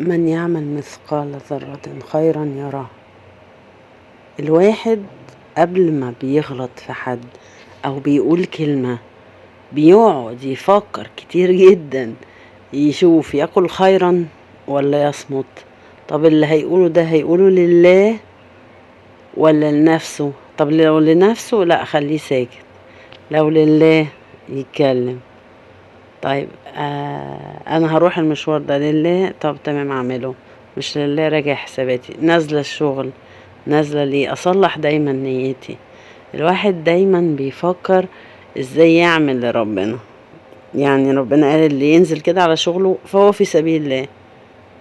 من يعمل مثقال ذرة خيرا يراه. الواحد قبل ما بيغلط في حد أو بيقول كلمة بيقعد يفكر كتير جدا، يشوف يقول خيرا ولا يصمت. طب اللي هيقوله ده هيقوله لله ولا لنفسه؟ طب لو لنفسه لا خليه ساكت، لو لله يتكلم. طيب انا هروح المشوار ده لله، طب تمام اعمله، مش لله راجع حساباتي. نازله الشغل، نازله ليه؟ اصلح دايما نيتي. الواحد دايما بيفكر ازاي يعمل لربنا. يعني ربنا قال اللي ينزل كده على شغله فهو في سبيل الله.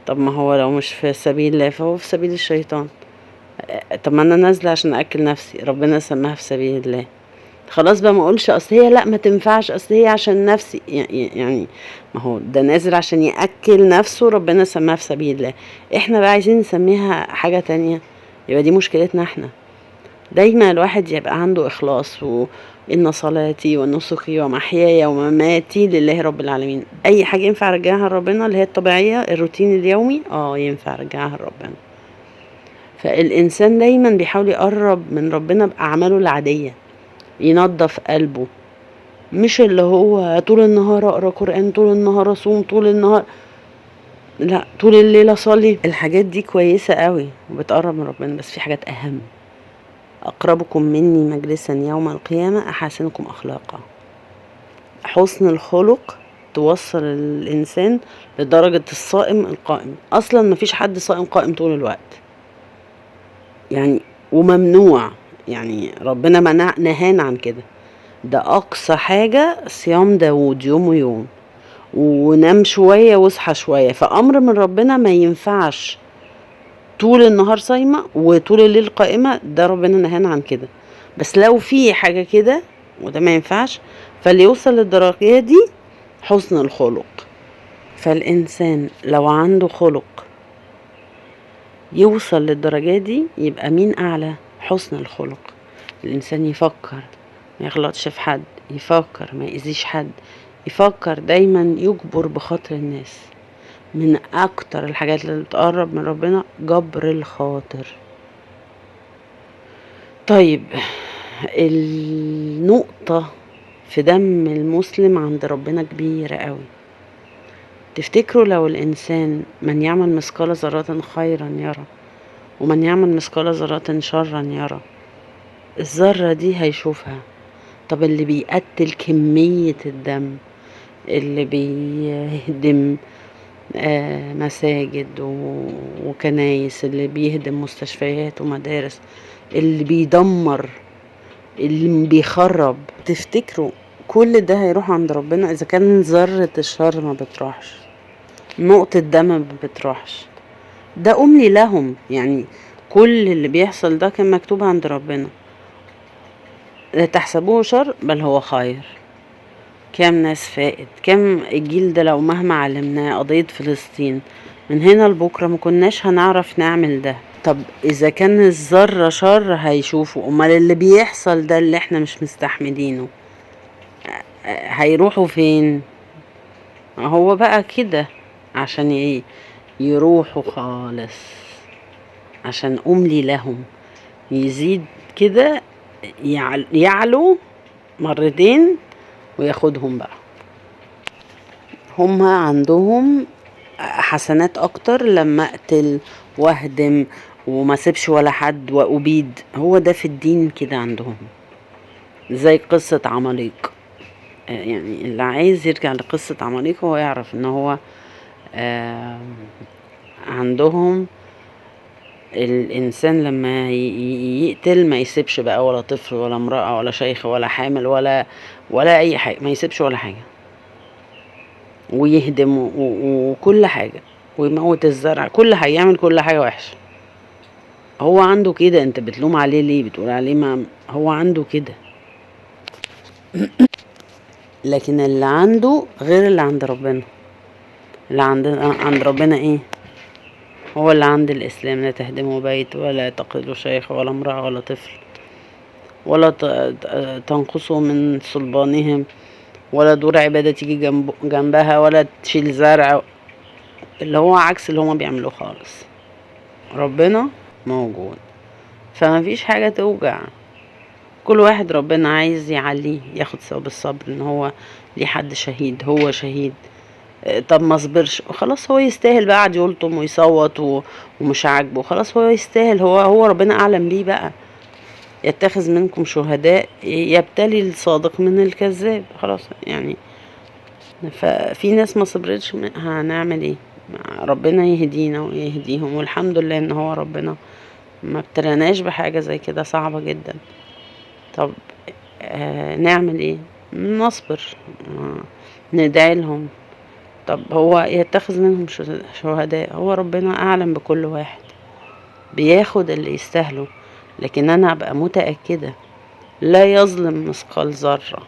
طب ما هو لو مش في سبيل الله فهو في سبيل الشيطان. طب ما انا نازله عشان اكل نفسي، ربنا سماها في سبيل الله. خلاص بقى ما اقولش اصل هي لا ما تنفعش، اصل هي عشان نفسي. يعني ما هو ده نازل عشان ياكل نفسه، ربنا سماها في سبيل الله. احنا بقى عايزين نسميها حاجه تانية، يبقى دي مشكلتنا احنا. دايما الواحد يبقى عنده اخلاص، وان صلاتي ونسكي ومحياي ومماتي لله رب العالمين. اي حاجه ينفع ارجعها لربنا اللي هي الطبيعيه الروتين اليومي، ينفع ارجعها لربنا. فالانسان دايما بيحاول يقرب من ربنا باعماله العاديه، ينظف قلبه، مش اللي هو طول النهار اقرا قران، طول النهار اصوم، طول النهار لا، طول الليل اصلي. الحاجات دي كويسه قوي وبتقرب من ربنا، بس في حاجات اهم. اقربكم مني مجلسا يوم القيامه احاسنكم اخلاقا. حسن الخلق توصل الانسان لدرجه الصائم القائم. اصلا مفيش حد صائم قائم طول الوقت يعني، وممنوع، يعني ربنا منع نهانا عن كده. ده اقصى حاجه صيام داود، يوم ويوم، ونام شويه واصحى شويه. فامر من ربنا ما ينفعش طول النهار صايمه وطول الليل قائمه، ده ربنا نهانا عن كده. بس لو في حاجه كده وده ما ينفعش، فاللي يوصل للدرجه دي حسن الخلق. فالانسان لو عنده خلق يوصل للدرجه دي، يبقى مين اعلى؟ حسن الخلق. الانسان يفكر ما يغلطش في حد، يفكر ما يأذيش حد، يفكر دايما يجبر بخاطر الناس. من اكتر الحاجات اللي بتقرب من ربنا جبر الخاطر. طيب النقطة في دم المسلم عند ربنا كبيرة قوي. تفتكروا لو الانسان من يعمل مثقال ذرة خيرا يرى ومن يعمل مثقال ذرة شرا يرى، الذرة دي هيشوفها. طب اللي بيقتل كمية الدم، اللي بيهدم مساجد وكنايس، اللي بيهدم مستشفيات ومدارس، اللي بيدمر، اللي بيخرب، تفتكروا كل ده هيروح عند ربنا؟ إذا كان ذرة الشر ما بتروحش، نقطة دم ما بتروحش، ده أملي لهم. يعني كل اللي بيحصل ده كان مكتوب عند ربنا. لا تحسبوه شر بل هو خير. كام ناس فائت، كام الجيل ده لو مهما علمناه قضية فلسطين من هنا لبكرة ما كناش هنعرف نعمل ده. طب إذا كان الذرة شر هيشوفوا، أمال اللي بيحصل ده اللي احنا مش مستحملينه هيروحوا فين؟ هو بقى كده عشان ايه؟ يروحوا خالص، عشان أملي لهم يزيد كده، يعلو مرتين وياخدهم بقى. هم عندهم حسنات اكتر لما اقتل واهدم وما سيبش ولا حد وابيد. هو ده في الدين كده عندهم، زي قصة عماليق. يعني اللي عايز يرجع لقصة عماليق هو يعرف ان هو عندهم الانسان لما يقتل ما يسيبش بقى ولا طفل ولا امرأة ولا شيخ ولا حامل ولا اي حاجة، ما يسيبش ولا حاجة، ويهدم وكل حاجة، ويموت الزرع، كل حاجة، يعمل كل حاجة وحشة. هو عنده كده، انت بتلوم عليه ليه؟ بتقول عليه ما هو عنده كده. لكن اللي عنده غير اللي عند ربنا. اللي عند ربنا ايه؟ هو اللي عند الاسلام، لا تهدموا بيت ولا تقتلوا شيخ ولا امرأة ولا طفل ولا تنقصوا من صلبانهم ولا دور عبادة تيجي جنبها ولا تشيل زرع. اللي هو عكس اللي هما بيعملوه خالص. ربنا موجود، فما فيش حاجة توجع. كل واحد ربنا عايز يعليه ياخد ثواب الصبر، ان هو ليه حد شهيد، هو شهيد. طب ما صبرش خلاص، هو يستاهل بقى، قعد يلطم ويصوت ومش عاجبه، خلاص هو يستاهل، هو ربنا اعلم بيه بقى. يتخذ منكم شهداء يبتلي الصادق من الكذاب، خلاص يعني. ففي ناس ما صبرتش، هنعمل ايه؟ ربنا يهدينا ويهديهم، والحمد لله ان هو ربنا ما ابتلاناش بحاجة زي كده صعبة جدا. طب نعمل ايه؟ نصبر، ندعي لهم. طب هو يتخذ منهم شهداء، هو ربنا اعلم بكل واحد، بياخد اللي يستاهله. لكن انا ابقى متأكدة لا يظلم مثقال ذرة.